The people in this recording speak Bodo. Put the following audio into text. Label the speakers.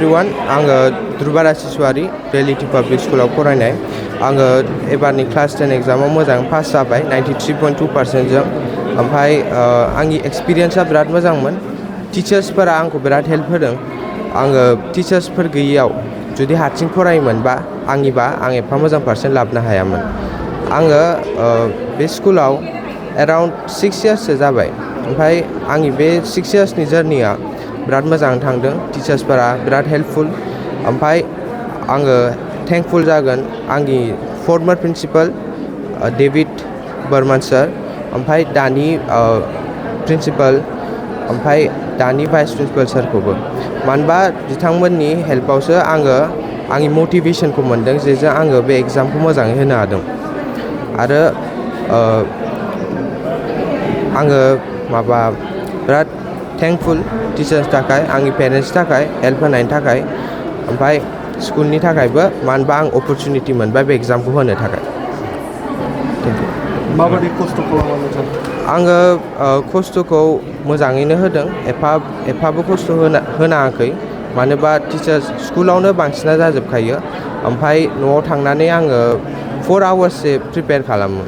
Speaker 1: एभ्रिवान आङो दुर्बा रासिसवारि रियेलिटि पाब्लिक स्कुलाव फरायनाय आङो एबारनि क्लास 10 एग्जामाव मोजां पास जाबाय 93.2%जों ओमफ्राय आंनि एक्सपिरियेन्सआ बिराद मोजांमोन टिचार्सफोरा आंखौ बिराद हेल्प होदों आङो टिचार्सफोर गैयियाव जुदि हारसिं फरायोमोनबा आंनिबा आं एफा मोजां पार्सेन्ट लाबोनो हायामोन आङो बे स्कुलाव एराउन्ड 6 इयार्ससो जाबाय ओमफ्राय आंनि बे 6 इयार्सनि जार्निया बिराद मोजां थांदों टिचार्सफोरा बिराद हेल्पफुल ओमफ्राय आङो थेंकफुल जागोन आंनि फर्मार प्रिन्सिपाल डेभिड बर्मन सार ओमफ्राय दानि प्रिन्सिपाल ओमफ्राय दानि भाइस प्रिन्सिपाल सारखौबो मानोबा बिथांमोननि हेल्पआवसो आङो आंनि मटिभेसनखौ मोन्दों जेजों आङो बे एग्जामखौ मोजाङै होनो हादों आरो आङो बिराद थेंकफुल टिचार्सनि थाखाय आंनि पेरेन्ट्सनि थाखाय हेल्प होनायनि थाखाय ओमफ्राय स्कुलनि थाखायबो मानोबा आं अपरचुनिटि मोनबाय बे एग्जामखौ होनो थाखाय
Speaker 2: माबायदि खस्थ' खालामनानै नोंथां
Speaker 1: आङो खस्थ'खौ मोजाङैनो होदों एफाबो खस्थ' होनाङाखै मानोबा टिचार्स स्कुलावनो बांसिना जाजोबखायो ओमफ्राय न'आव थांनानै आङो 4 आवार्ससो प्रिपेयार खालामो